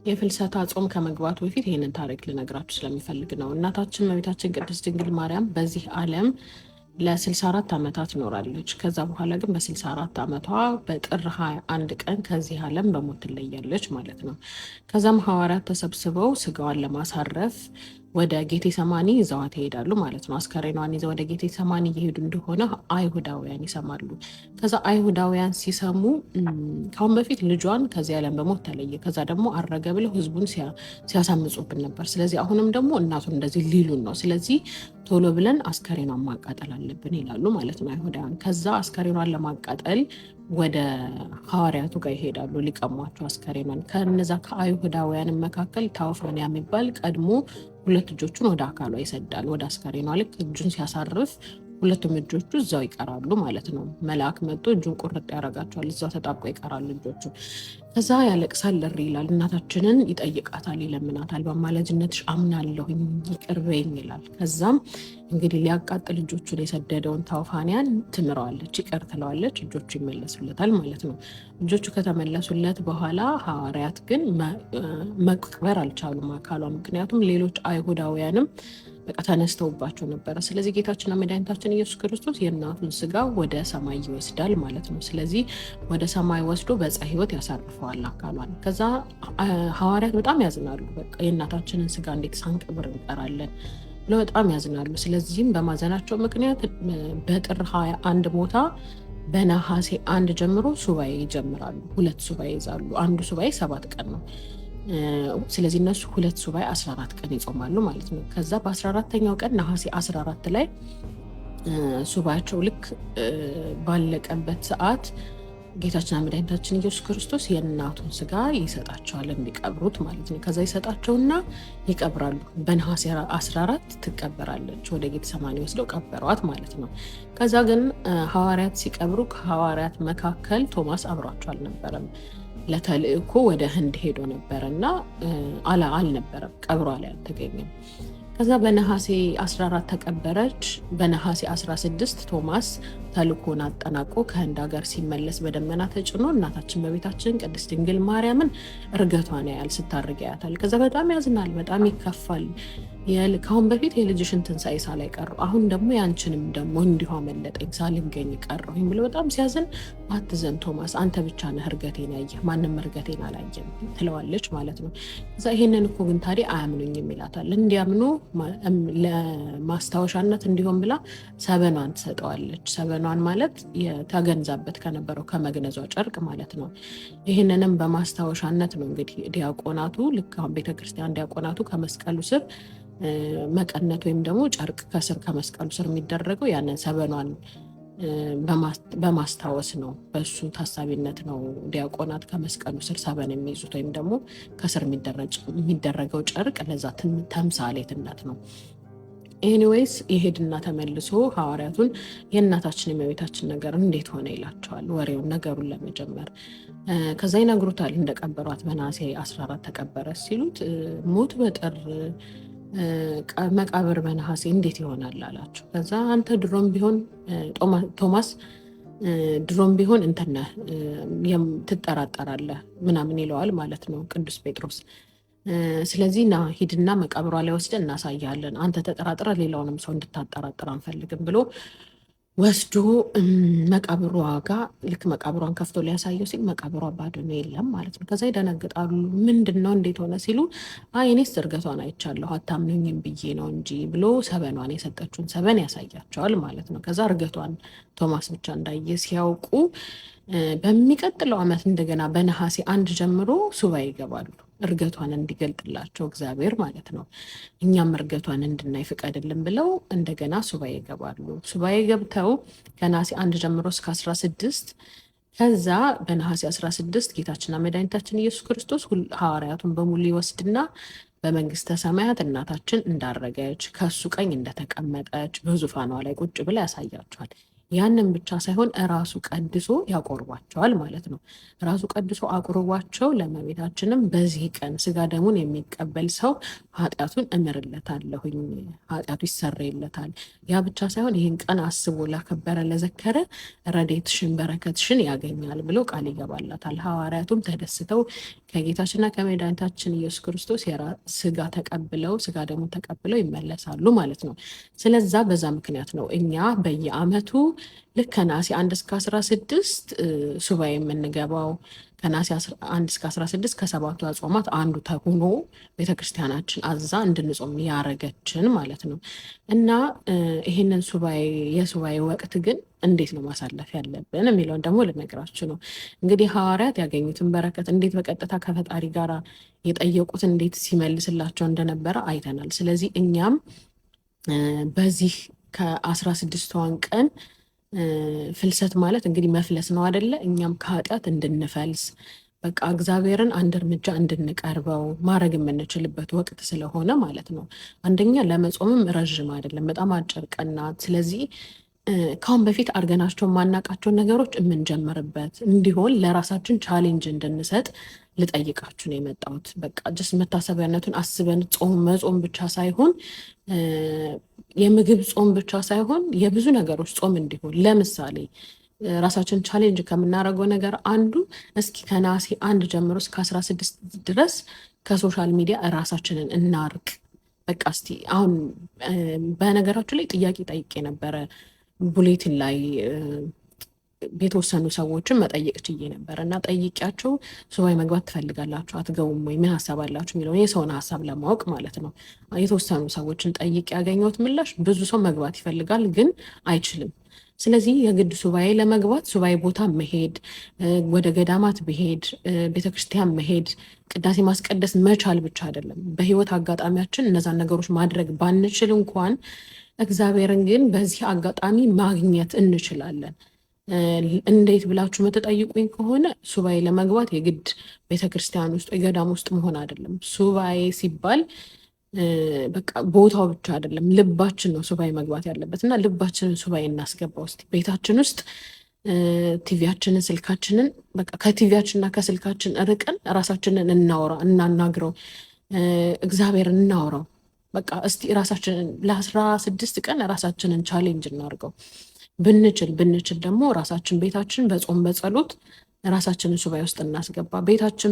የፍልሰታ ጾም ከመግባቱ በፊት ይህንን ታሪክ ልነግራችሁ ስለምፈልግ ነው። እናታችን እመቤታችን ቅድስት ድንግል ማርያም በዚህ ዓለም ለ64 ዓመታት ኖራለች። ከዛ በኋላ ግን በ64 ዓመቷ በጥር 21 ቀን ከዚህ ዓለም በሞት ትለያለች ማለት ነው። ከዛም ሐዋርያት ተሰብስበው ስጋዋን ለማሳረፍ ወደ ጌቴ ሰማኒ ይዘዋት ይሄዳሉ ማለት ነው። አስከሬኗን ይዘው ወደ ጌቴ ሰማኒ እየሄዱ እንደሆነ አይሁዳውያን ይሰማሉ። ከዛ አይሁዳውያን ሲሰሙ ካሁን በፊት ልጇን ከዚህ ዓለም በሞት ተለየ፣ ከዛ ደግሞ አረገ ብለው ህዝቡን ሲያሳምጹብን ነበር። ስለዚህ አሁንም ደግሞ እናቱን እንደዚህ ሊሉን ነው። ስለዚህ ቶሎ ብለን አስከሬኗን ማቃጠል አለብን ይላሉ ማለት ነው አይሁዳውያን። ከዛ አስከሬኗን ለማቃጠል ወደ ሐዋርያቱ ጋር ይሄዳሉ ሊቀሟቸው አስከሬኗን። ከነዛ ከአይሁዳውያን መካከል ታውፋንያ የሚባል ቀድሞ ሁለት እጆቹን ወደ አካሏ ይሰዳል፣ ወደ አስከሬኗ። ልክ እጁን ሲያሳርፍ ሁለቱም እጆቹ እዛው ይቀራሉ ማለት ነው። መልአክ መጥቶ እጁን ቁርጥ ያደርጋቸዋል። እዛው ተጣብቆ ይቀራሉ እጆቹ። ከዛ ያለቅሳል፣ እሪ ይላል። እናታችንን ይጠይቃታል፣ ይለምናታል። በአማላጅነትሽ አምናለሁኝ ይቅር በይኝ ይላል። ከዛም እንግዲህ ሊያቃጥል እጆቹን የሰደደውን ታውፋንያን ትምረዋለች፣ ይቅር ትለዋለች። እጆቹ ይመለሱለታል ማለት ነው። እጆቹ ከተመለሱለት በኋላ ሐዋርያት ግን መቅበር አልቻሉም አካሏ። ምክንያቱም ሌሎች አይሁዳውያንም በቃ ተነስተውባቸው ነበረ። ስለዚህ ጌታችንና መድኃኒታችን ኢየሱስ ክርስቶስ የእናቱን ስጋ ወደ ሰማይ ይወስዳል ማለት ነው። ስለዚህ ወደ ሰማይ ወስዶ በዕፀ ሕይወት ያሳርፈዋል አካሏን። ከዛ ሐዋርያት በጣም ያዝናሉ። በቃ የእናታችንን ስጋ እንዴት ሳንቀብር እንቀራለን ብለው በጣም ያዝናሉ። ስለዚህም በማዘናቸው ምክንያት በጥር 21 ቦታ በነሐሴ 1 ጀምሮ ሱባኤ ይጀምራሉ። ሁለት ሱባኤ ይዛሉ። አንዱ ሱባኤ 7 ቀን ነው። ስለዚህ እነሱ ሁለት ሱባኤ 14 ቀን ይጾማሉ ማለት ነው። ከዛ በ14ተኛው ቀን ነሐሴ 14 ላይ ሱባኤያቸው ልክ ባለቀበት ሰዓት ጌታችንና መድኃኒታችን ኢየሱስ ክርስቶስ የእናቱን ስጋ ይሰጣቸዋል እንዲቀብሩት ማለት ነው። ከዛ ይሰጣቸውና ይቀብራሉ። በነሐሴ 14 ትቀበራለች። ወደ ጌቴሴማኒ ወስደው ቀበሯት ማለት ነው። ከዛ ግን ሐዋርያት ሲቀብሩ ከሐዋርያት መካከል ቶማስ አብሯቸው አልነበረም። ለተልእኮ ወደ ህንድ ሄዶ ነበረ እና አልነበረም፣ ቀብሯ ላይ አልተገኘም። ከዛ በነሐሴ 14 ተቀበረች። በነሐሴ 16 ቶማስ ተልእኮን አጠናቆ ከህንድ ሀገር ሲመለስ በደመና ተጭኖ እናታችን እመቤታችን ቅድስት ድንግል ማርያምን እርገቷን ያያል፣ ስታርግ ያያታል። ከዛ በጣም ያዝናል፣ በጣም ይከፋል። ከአሁን በፊት የልጅሽን ትንሣኤ ሳላይ ቀረሁ፣ አሁን ደግሞ ያንችንም ደግሞ እንዲሁ አመለጠኝ ሳልገኝ ቀረሁኝ ብሎ በጣም ሲያዝን፣ አትዘን ቶማስ፣ አንተ ብቻ ነህ እርገቴን ያየህ፣ ማንም እርገቴን አላየም ትለዋለች ማለት ነው። ከዛ ይሄንን እኮ ግን ታዲያ አያምኑኝም ይላታል። እንዲያምኑ ለማስታወሻነት እንዲሆን ብላ ሰበኗን ትሰጠዋለች። ሰበኗን ማለት ተገንዛበት ከነበረው ከመግነዟ ጨርቅ ማለት ነው። ይህንንም በማስታወሻነት ነው እንግዲህ ዲያቆናቱ ልክ አሁን ቤተክርስቲያን ዲያቆናቱ ከመስቀሉ ስር መቀነት ወይም ደግሞ ጨርቅ ከስር ከመስቀሉ ስር የሚደረገው ያንን ሰበኗን በማስታወስ ነው። በሱ ታሳቢነት ነው ዲያቆናት ከመስቀሉ ስር ሰበን የሚይዙት ወይም ደግሞ ከስር የሚደረገው ጨርቅ ለዛ ተምሳሌትነት ነው። Anyways ይሄድና ተመልሶ ሐዋርያቱን የእናታችን የእመቤታችን ነገር እንዴት ሆነ ይላቸዋል። ወሬውን ነገሩን ለመጀመር ከዛ ይነግሩታል። እንደቀበሯት በነሐሴ 14 ተቀበረ ሲሉት ሞት በጥር መቃብር በነሐሴ እንዴት ይሆናል አላቸው። ከዛ አንተ ድሮም ቢሆን ቶማስ ድሮም ቢሆን እንትን ነህ ትጠራጠራለህ ምናምን ይለዋል ማለት ነው ቅዱስ ጴጥሮስ። ስለዚህ ና ሂድና መቃብሯ ላይ ወስደን እናሳያለን፣ አንተ ተጠራጥረ ሌላውንም ሰው እንድታጠራጥር አንፈልግም ብሎ ወስዶ መቃብሯ ጋር ልክ መቃብሯን ከፍቶ ሊያሳየው ሲል መቃብሯ ባዶ ነው፣ የለም ማለት ነው። ከዛ ይደነግጣሉ። ምንድን ነው እንዴት ሆነ ሲሉ አይ እኔስ እርገቷን አይቻለሁ አታምኑኝም ብዬ ነው እንጂ ብሎ ሰበኗን የሰጠችውን ሰበን ያሳያቸዋል ማለት ነው። ከዛ እርገቷን ቶማስ ብቻ እንዳየ ሲያውቁ በሚቀጥለው ዓመት እንደገና በነሐሴ 1 ጀምሮ ሱባኤ ይገባሉ። እርገቷን እንዲገልጥላቸው እግዚአብሔር ማለት ነው። እኛም እርገቷን እንድናይ ፍቀድልን ብለው እንደገና ሱባኤ ይገባሉ። ሱባኤ ገብተው ከነሐሴ 1 ጀምሮ እስከ 16፣ ከዛ በነሐሴ 16 ጌታችንና መድኃኒታችን ኢየሱስ ክርስቶስ ሐዋርያቱን በሙሉ ይወስድና በመንግስተ ሰማያት እናታችን እንዳረገች፣ ከሱ ቀኝ እንደተቀመጠች፣ በዙፋኗ ላይ ቁጭ ብላ ያሳያቸዋል። ያንን ብቻ ሳይሆን እራሱ ቀድሶ ያቆርቧቸዋል ማለት ነው። ራሱ ቀድሶ አቁርቧቸው ለእመቤታችንም በዚህ ቀን ስጋ ደሙን የሚቀበል ሰው ኃጢአቱን እምርለታለሁኝ፣ ኃጢአቱ ይሰረይለታል። ያ ብቻ ሳይሆን ይህን ቀን አስቦ ላከበረ ለዘከረ ረድኤትሽን በረከትሽን ያገኛል ብሎ ቃል ይገባላታል። ሐዋርያቱም ተደስተው ከጌታችንና ከመድኃኒታችን ኢየሱስ ክርስቶስ ስጋ ተቀብለው ስጋ ደሙን ተቀብለው ይመለሳሉ ማለት ነው። ስለዛ በዛ ምክንያት ነው እኛ በየዓመቱ ልክ ከነሐሴ 1 እስከ 16 ሱባኤ የምንገባው። ከነሐሴ 1 እስከ 16 ከሰባቱ አጽዋማት አንዱ ተሆኖ ቤተክርስቲያናችን አዛ እንድንጾም ያረገችን ማለት ነው። እና ይህንን ሱባኤ የሱባኤ ወቅት ግን እንዴት ነው ማሳለፍ ያለብን የሚለውን ደግሞ ልነግራችሁ ነው። እንግዲህ ሐዋርያት ያገኙትን በረከት እንዴት በቀጥታ ከፈጣሪ ጋር የጠየቁት እንዴት ሲመልስላቸው እንደነበረ አይተናል። ስለዚህ እኛም በዚህ ከ16ቷን ቀን ፍልሰት ማለት እንግዲህ መፍለስ ነው አደለ? እኛም ከኃጢአት እንድንፈልስ በቃ እግዚአብሔርን አንድ እርምጃ እንድንቀርበው ማድረግ የምንችልበት ወቅት ስለሆነ ማለት ነው። አንደኛ ለመጾምም ረዥም አይደለም፣ በጣም አጭር ቀን ናት። ስለዚህ ከአሁን በፊት አድርገናቸው የማናውቃቸውን ነገሮች የምንጀምርበት እንዲሆን ለራሳችን challenge እንድንሰጥ ልጠይቃችሁ ነው የመጣሁት። በቃ just መታሰቢያነቱን አስበን ጾም መጾም ብቻ ሳይሆን የምግብ ጾም ብቻ ሳይሆን የብዙ ነገሮች ጾም እንዲሆን፣ ለምሳሌ ራሳችን challenge ከምናደርገው ነገር አንዱ እስኪ ከነሐሴ 1 ጀምሮ እስከ 16 ድረስ ከ social media ራሳችንን እናርቅ። በቃ እስቲ አሁን በነገራችሁ ላይ ጥያቄ ጠይቄ ነበረ bulletin ላይ፣ የተወሰኑ ሰዎችን መጠየቅ ችዬ ነበር እና ጠይቂያቸው ሱባኤ መግባት ትፈልጋላችሁ አትገቡም ወይ ምን ሀሳብ አላችሁ የሚለውን የሰውን ሀሳብ ለማወቅ ማለት ነው። የተወሰኑ ሰዎችን ጠይቄ ያገኘሁት ምላሽ ብዙ ሰው መግባት ይፈልጋል ግን አይችልም። ስለዚህ የግድ ሱባኤ ለመግባት ሱባኤ ቦታ መሄድ፣ ወደ ገዳማት መሄድ፣ ቤተክርስቲያን መሄድ፣ ቅዳሴ ማስቀደስ መቻል ብቻ አይደለም። በህይወት አጋጣሚያችን እነዛን ነገሮች ማድረግ ባንችል እንኳን እግዚአብሔርን ግን በዚህ አጋጣሚ ማግኘት እንችላለን። እንዴት ብላችሁ የምትጠይቁኝ ከሆነ ሱባኤ ለመግባት የግድ ቤተክርስቲያን ውስጥ ወይ ገዳም ውስጥ መሆን አይደለም። ሱባኤ ሲባል በቃ ቦታው ብቻ አይደለም፣ ልባችን ነው ሱባኤ መግባት ያለበት እና ልባችንን ሱባኤ እናስገባ። ውስጥ ቤታችን ውስጥ ቲቪያችንን፣ ስልካችንን በቃ ከቲቪያችንና ከስልካችን ርቀን ራሳችንን እናውራ፣ እናናግረው፣ እግዚአብሔርን እናውራው። በቃ እስቲ ራሳችንን ለ16 ቀን ራሳችንን challenge እናድርገው። ብንችል ብንችል ደግሞ ራሳችን ቤታችን በጾም በጸሎት ራሳችንን ሱባኤ ውስጥ እናስገባ። ቤታችን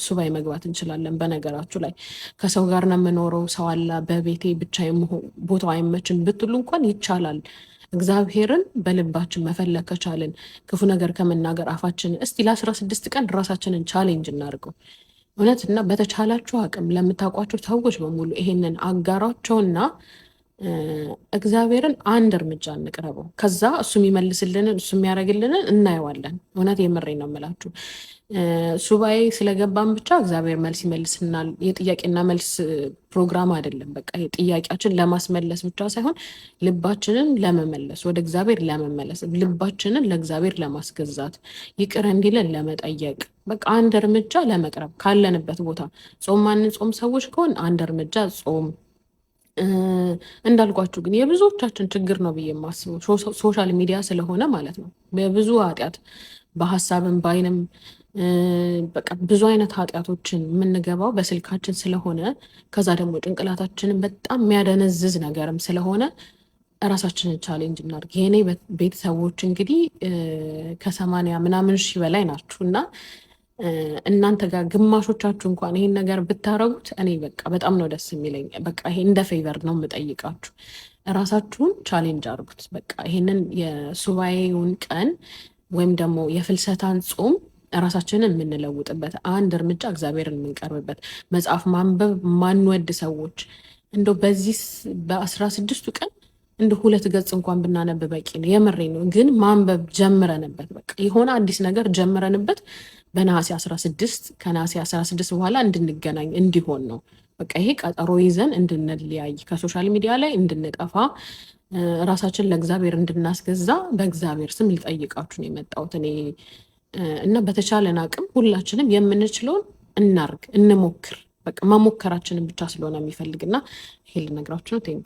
ሱባኤ መግባት እንችላለን። በነገራችሁ ላይ ከሰው ጋር ነው የምኖረው፣ ሰው አለ በቤቴ ብቻ ቦታው አይመችም ብትሉ እንኳን ይቻላል። እግዚአብሔርን በልባችን መፈለግ ከቻልን ክፉ ነገር ከመናገር አፋችንን እስቲ ለ16 ቀን ራሳችንን challenge እናድርገው። እውነት እና በተቻላችሁ አቅም ለምታውቋቸው ሰዎች በሙሉ ይሄንን አጋሯቸውና እግዚአብሔርን አንድ እርምጃ እንቅረበው። ከዛ እሱ የሚመልስልንን እሱ የሚያደርግልንን እናየዋለን። እውነት የምሬ ነው የምላችሁ። ሱባኤ ስለገባን ብቻ እግዚአብሔር መልስ ይመልስናል። የጥያቄና መልስ ፕሮግራም አይደለም። በቃ ጥያቄያችን ለማስመለስ ብቻ ሳይሆን ልባችንን ለመመለስ፣ ወደ እግዚአብሔር ለመመለስ፣ ልባችንን ለእግዚአብሔር ለማስገዛት፣ ይቅር እንዲለን ለመጠየቅ፣ በቃ አንድ እርምጃ ለመቅረብ ካለንበት ቦታ ጾም ማንጾም ሰዎች ከሆን አንድ እርምጃ ጾም፣ እንዳልኳችሁ ግን የብዙዎቻችን ችግር ነው ብዬ የማስበው social media ስለሆነ ማለት ነው። በብዙ ኃጢአት በሀሳብም በአይንም በቃ ብዙ አይነት ኃጢአቶችን የምንገባው በስልካችን ስለሆነ ከዛ ደግሞ ጭንቅላታችንን በጣም የሚያደነዝዝ ነገርም ስለሆነ እራሳችንን challenge እናድርግ። የኔ ቤተሰቦች እንግዲህ ከ80 ምናምን ሺህ በላይ ናችሁ እና እናንተ ጋር ግማሾቻችሁ እንኳን ይሄን ነገር ብታረጉት እኔ በቃ በጣም ነው ደስ የሚለኝ። በቃ ይሄ እንደ favor ነው የምጠይቃችሁ። እራሳችሁን challenge አድርጉት። በቃ ይሄንን የሱባኤውን ቀን ወይም ደግሞ የፍልሰታን ጾም ራሳችንን የምንለውጥበት አንድ እርምጃ እግዚአብሔርን የምንቀርብበት፣ መጽሐፍ ማንበብ ማንወድ ሰዎች እንደው በዚህ በ16ቱ ቀን እንደ ሁለት ገጽ እንኳን ብናነብ በቂ ነው። የምሬ ነው። ግን ማንበብ ጀምረንበት በቃ የሆነ አዲስ ነገር ጀምረንበት በነሐሴ 16 ከነሐሴ 16 በኋላ እንድንገናኝ እንዲሆን ነው። በቃ ይሄ ቀጠሮ ይዘን እንድንለያይ፣ ከ social media ላይ እንድንጠፋ፣ ራሳችን ለእግዚአብሔር እንድናስገዛ በእግዚአብሔር ስም ልጠይቃችሁ ነው የመጣሁት እኔ እና በተቻለን አቅም ሁላችንም የምንችለውን እናርግ፣ እንሞክር። በቃ መሞከራችንን ብቻ ስለሆነ የሚፈልግና ይሄ ልነግራችሁ ነው። Thank